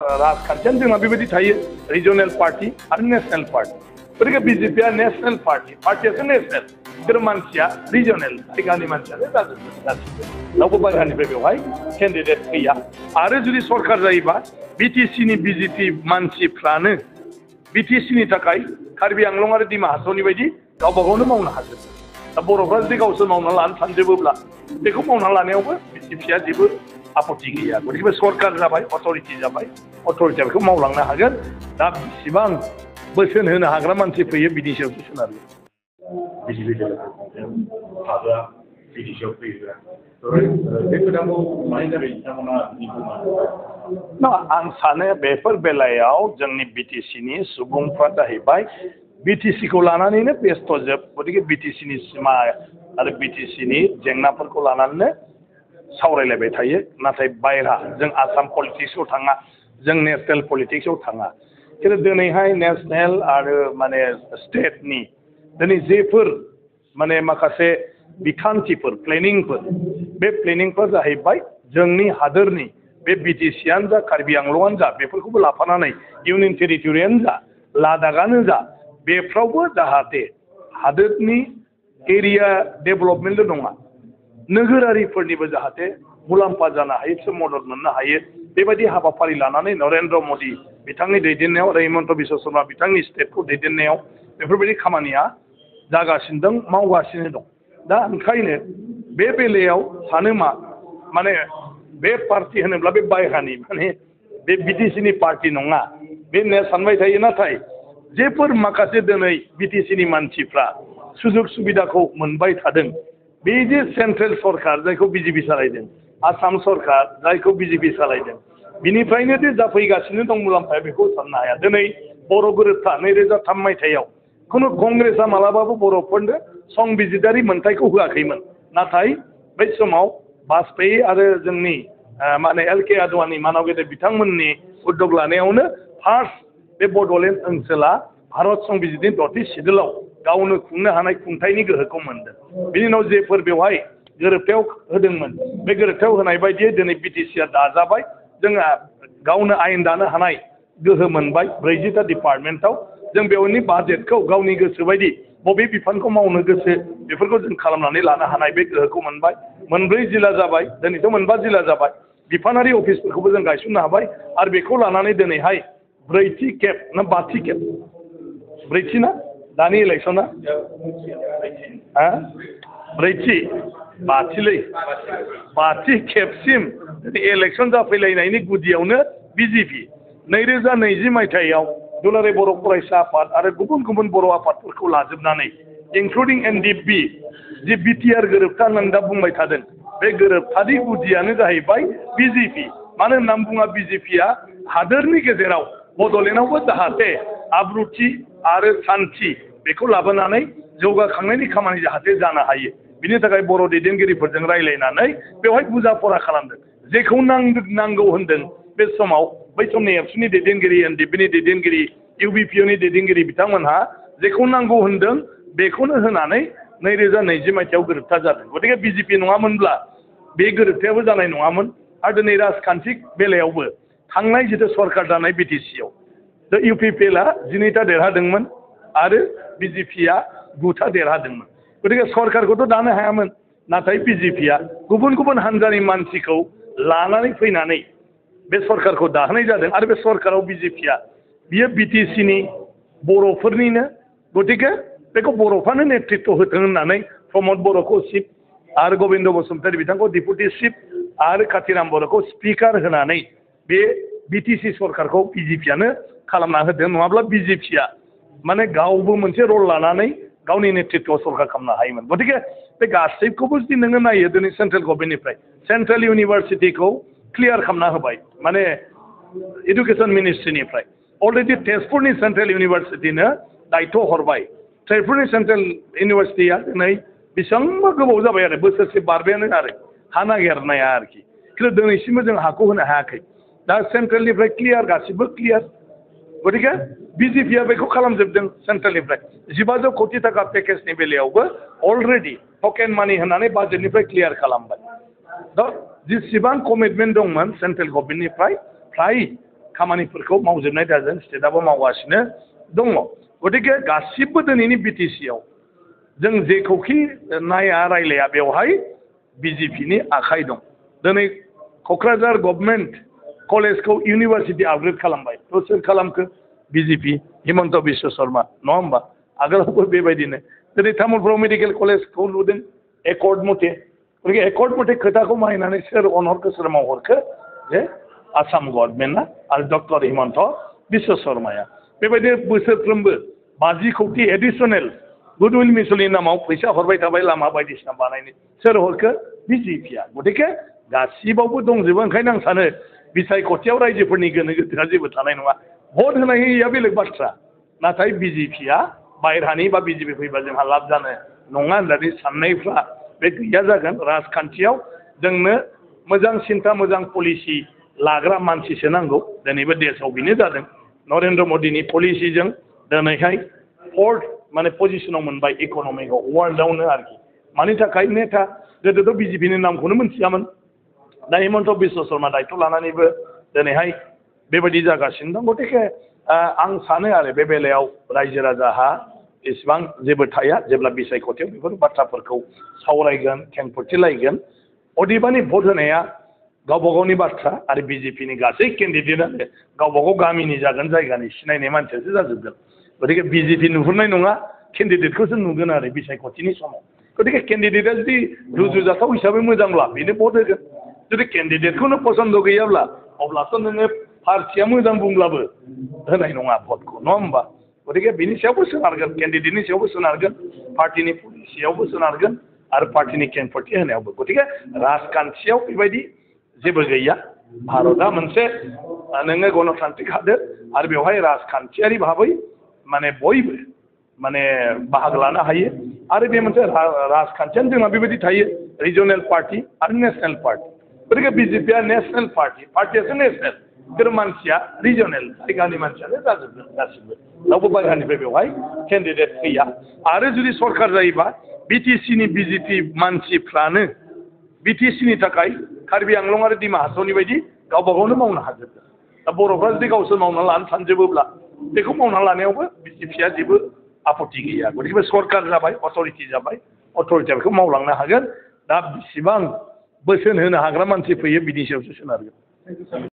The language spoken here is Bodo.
राजखान्थियानो जोंना बेबायदि थायो रिजनेल पार्टी आरो नेशनेल पार्टी गतिके बिजेपिया नेशनेल पार्टी पार्टीयासो नेशनेल बिसोर मानसिया रिजनेल जायगानि मानसियानो जाजोबगोन गासिबो रावबो बायह्रानिफ्राय बेवहाय केन्डिडेट गैया आरो जुदि सरकार जायोबा बिटिसिनि बिजेपि मानसिफ्रानो बिटिसिनि थाखाय कार्बि आंलं आरो डिमा हासावनि बायदि गावबा गावनो मावनो हागोन दा बर'फ्रा जुदि गावसोर मावना लानो सानजोबोब्ला बेखौ मावना लानायावबो बिजेपिया जेबो आपत्ति गैया गतिके सरकार जाबाय अथरिटि जाबाय अथरिटिया बेखौ मावलांनो हागोन दा बेसेबां बोसोन होनो हाग्रा मानसि फैयो बिनि सायावसो सोनारो बिजेपि हाबा बिटिसिआव फैयोब्ला बे खोथाखौ मानि थाखाय बिथांमोना ना आं सानो बेफोर बेलायाव जोंनि बिटिसिनि सुबुंफ्रा जाहैबाय बिटिसिखौ लानानैनो बेस्थ'जोब गतिके बिटिसिनि सिमा आरो बिटिसिनि जेंनाफोरखौ लानानैनो सावरायलायबाय थायो नाथाय बायह्रा जों आसाम पलिटिक्सआव थाङा जों नेसनेल पलिटिक्सआव थाङा खिन्थु दिनैहाय नेसनेल आरो माने स्टेटनि दिनै जेफोर माने माखासे बिखान्थिफोर प्लेनिंफोर बे प्लेनिंफोरा जाहैबाय जोंनि हादोरनि बे बिटिसिआनो जा कार्बि आंलंआनो जा बेफोरखौबो लाफानानै इउनियन टेरिटरियानो जा लादाखआनो जा बेफ्रावबो जाहाथे हादोरनि एरिया डेभेलपमेन्टल' नङा नोगोरारिफोरनिबो जाहाथे मुलाम्फा जानो हायो बिसोर मदद मोननो हायो बेबायदि हाबाफारि लानानै नरेन्द्र मदि बिथांनि दैदेननायाव आरो हिमन्त बिश्व शर्मा बिथांनि स्टेटखौ दैदेननायाव बेफोरबायदि खामानिया जागासिनो दं मावगासिनो दं दा ओंखायनो बे बेलायाव सानो मा माने बे पार्टी होनोब्ला बे बायह्रानि माने बे बिटिसिनि पार्टी नङा बे सानबाय थायो नाथाय जेफोर माखासे दिनै बिटिसिनि मानसिफ्रा सुजुग सुबिदाखौ मोनबाय थादों बे जे सेन्ट्रेल सरकार जायखौ बिजेपि सालायदों आसाम सरकार जायखौ बिजेपि सालायदों बिनिफ्रायनो जे जाफैगासिनो दं मुलाम्फाया बेखौ साननो हाया दिनै बर' गोरोबथा 2003 मायथाइयाव खुनु कंग्रेसआ मालाबाबो बर'फोरनो संबिजितारि मोनथायखौ होआखैमोन नाथाय बै समाव बाजपेयी आरो जोंनि माने एल.के. आडवाणी मानव गेदेर बिथांमोननि उद्योग लानायावनो फार्स्ट बे बड'लेण्ड ओनसोला भारत संबिजितनि 10थि सिडुलाव गावनो खुंनो हानाय खुंथायनि गोहोखौ मोनदों बिनि उनाव जेफोर बेवहाय गोरोबथायाव होदोंमोन बे गोरोबथायाव होनाय बायदियै दिनै बिटिसिआ दाजाबाय जोंहा गावनो आयेन दानो हानाय गोहो मोनबाय 40टा डिपार्टमेन्टआव जों बेवनि बाजेटखौ गावनि गोसो बायदि बबे बिफानखौ मावनो गोसो बेफोरखौ जों खालामनानै लानो हानाय बे गोहोखौ मोनबाय 4 जिल्ला जाबाय दिनैथ' 5 जिल्ला जाबाय बिफानारि अफिसफोरखौबो जों गायसननो हाबाय आरो बेखौ लानानै दिनैहाय 4थि खेब ना 5थि खेब 4थि ना दानि इलेक्सना 4थि 5थि खेबसिम इलेक्सन जाफैलायनायनि गुदियावनो बिजेपि 2020 मायथाइयाव दुलाराय बर' फरायसा आफाद आरो गुबुन गुबुन बर' आफादफोरखौ लाजोबनानै इनक्लुडिं एनडिएफबि जि बिटिआर गोरोबथा होननानै दा बुंबाय थादों बे गोरोबथानि गुदियानो जाहैबाय बिजेपि मानो होननानै बुङा बिजेपिया हादोरनि गेजेराव बड'लेण्डआवबो जाहाथे आब्रुथि आरो सान्थि बेखौ लाबोनानै जौगाखांनायनि खामानि जाहाथे जानो हायो बिनि थाखाय बर' दैदेनगिरिफोरजों रायज्लायनानै बेवहाय बुजा फरा खालामदों जेखौ नांगौ होनदों बे समाव बै समनि एबसुनि दैदेनगिरि एनडिएफबिनि दैदेनगिरि इउबिपिअनि दैदेनगिरि बिथांमोनहा जेखौ नांगौ होनदों बेखौनो होनानै 2020 मायथाइयाव गोरोबथा जादों गतिके बिजेपि नङामोनब्ला बे गोरोबथायाबो जानाय नङामोन आरो दिनै राजखान्थि बेलायावबो थांनाय जिथु सरकार दानाय बिटिसिआव दा इउपिपिएलआ 12टा देरहादोंमोन आरो बिजेपिया 9टा देरहादोंमोन गतिके सरकारखौथ' दानो हायामोन नाथाय बिजेपिया गुबुन गुबुन हान्जानि मानसिखौ लानानै फैनानै बे सरकारखौ दाहोनाय जादों आरो बे सरकाराव बिजेपिया बियो बिटिसिनि बर'फोरनिनो गतिके बेखौ बर'फ्रानो नेतृत्व होथों होननानै प्रमद बर'खौ चिफ आरो गबिन्द बसुमतारी बिथांखौ डिपुटि चिफ आरो काथिराम बर'खौ स्पिकार होनानै बे बिटिसि सरकारखौ बिजेपियानो खालामना होदों नङाब्ला बिजेपिया माने गावबो मोनसे रल लानानै गावनि नेतृत्वआव सरकार खालामनो हायोमोन गतिके बे गासैखौबो जुदि नोङो नायो दिनै सेन्ट्रेल गभर्नमेन्टनिफ्राय सेन्ट्रेल इउनिभारसिटिखौ क्लियार खालामना होबाय माने एडुकेसन मिनिस्ट्रिनिफ्राय अलरेडि तेजपुरनि सेन्ट्रेल इउनिभारसिटिनो दायित्व हरबाय तेजपुरनि सेन्ट्रेल इउनिभारसिटिया दिनै बेसेबांबा गोबाव जाबाय आरो बोसोरसे बारबायानो आरो हा नागिरनाया आरोखि खिन्थु दिनैसिमबो जों हाखौ होनो हायाखै दा सेन्ट्रेलनिफ्राय क्लियार गासिबो क्लियार गतिके बिजेपिया बेखौ खालामजोबदों सेन्ट्रेलनिफ्राय 1500 कोटि थाखा पेकेजनि बेलायावबो अलरेडि टकेन मानि होनानै बाजेटनिफ्राय क्लियार खालामबाय दा जेसेबां कमिटमेन्ट दंमोन सेन्ट्रेल गभर्नमेन्टनिफ्राय फ्राय खामानिफोरखौ मावजोबनाय जादों स्टेटआबो मावगासिनो दङ गतिके गासिबो दिनैनि बिटिसिआव जों जेखौखि नाया रायलाया बेवहाय बिजेपिनि आखाइ दं दिनै क'क्राझार गभर्नमेन्ट कलेजखौ इउनिभार्सिटि आपग्रेड खालामबाय थ' सोर खालामखो बिजेपि हिमन्त बिश्व शर्मा नङा होमबा आगोलावबो बेबायदिनो दिनै तामुलपुराव मेडिकेल कलेजखौ लुदों एकर्ड मथे गतिके एकर्ड मथे खोथाखौ मानिनानै सोर अनहरखो सोर मावहरखो जे आसाम गभर्नमेन्टआ आरो डक्टर हिमन्त बिश्व शर्माया बेबायदि बोसोरफ्रोमबो 50 कौटि एडिसनेल गुडउइल मिसननि नामाव फैसा हरबाय थाबाय लामा बायदिसिना बानायनो सोर हरखो बिजेपिआ गतिके गासिबावबो दंजोबो ओंखायनो आं सानो बिसायख'थियाव रायजोफोरनि गोनो गोथोआ जेबो थानाय नङा भट होनाय होयैया बेलेग बाथ्रा नाथाय बिजेपिआ बायह्रानि बा बिजेपि फैबा जोंहा लाब जानो नङा होननानै साननायफ्रा बे गैया जागोन राजखान्थियाव जोंनो मोजां सिन्था मोजां पलिसि लाग्रा मानसिसो नांगौ दिनैबो देशआव बेनो जादों नरेन्द्र मदिनि पलिसिजों दिनैहाय 4th माने पजिशनाव मोनबाय इक'नमिकआव वर्ल्डआवनो आरोखि मानि थाखाय नेता गोदोथ' बिजेपिनि नामखौनो मोनथियामोन दा हिमन्त बिश्व शर्मा दायथ' लानानैबो दिनैहाय बेबायदि जागासिनो दं गतिके आं सानो आरो बे बेलायाव रायजो राजाहा इसेबां जेबो थाया जेब्ला बिसायख'थियाव बेफोर बाथ्राफोरखौ सावरायगोन खेंफोरथिलायगोन अदेबानि भट होनाया गावबा गावनि बाथ्रा आरो बिजेपिनि गासै केन्डिडेटआनो गावबा गाव गामिनि जागोन जायगानि सिनायनाय मानसियासो जाजोबगोन गतिके बिजेपि नुहुरनाय नङा केन्डिडेटखौसो नुगोन आरो बिसायख'थिनि समाव गतिके केन्डिडेटआ जुदि रुजुजाथाव हिसाबै मोजांब्ला बेनो भट होगोन जुदि केन्डिडेटखौनो पसन्द गैयाब्ला अब्लाथ' नोङो पार्टिया मोजां बुंब्लाबो होनाय नङा भटखौ नङा होमबा गतिके बिनि सायावबो सोनारगोन केन्डिडेटनि सायावबो सोनारगोन पार्टिनि पलिसियावबो सोनारगोन आरो पार्टिनि खेंफोरथि होनायावबो गतिके राजखान्थियाव बेबायदि जेबो गैया भारतआ मोनसे नोङो गणतान्त्रिक हादोर आरो बेवहाय राजखान्थियारि भाबै माने बयबो माने बाहागो लानो हायो आरो बे मोनसे राजखान्थियानो जोंहा बेबायदि थायो रिजनेल पार्टि आरो नेसनेल पार्टि गतिके बिजेपिआ नेसनेल पार्टियासो नेसनेल बिसोर मानसिया रिजनेल जायगानि मानसियानो जाजोबगोन गासिबो रावबो बायह्रानिफ्राय बेवहाय केन्डिडेट फैया आरो जुदि सरकार जायोबा बिटिसिनि बिजेपि मानसिफ्रानो बिटिसिनि थाखाय कार्बि आंलं आरो डिमा हासावनि बायदि गावबा गावनो मावनो हाजोबगोन दा बर'फ्रा जुदि गावसोर मावना लानो सानजोबोब्ला बेखौ मावना लानायावबो बिजेपिआ जेबो आपत्ति गैया गतिके सरकार जाबाय अथरिटि जाबाय अथरिटिया बेखौ मावलांनो हागोन दा बेसेबां बोसोन होनो हाग्रा मानसि फैयो बिनि सायावसो सोनारगोन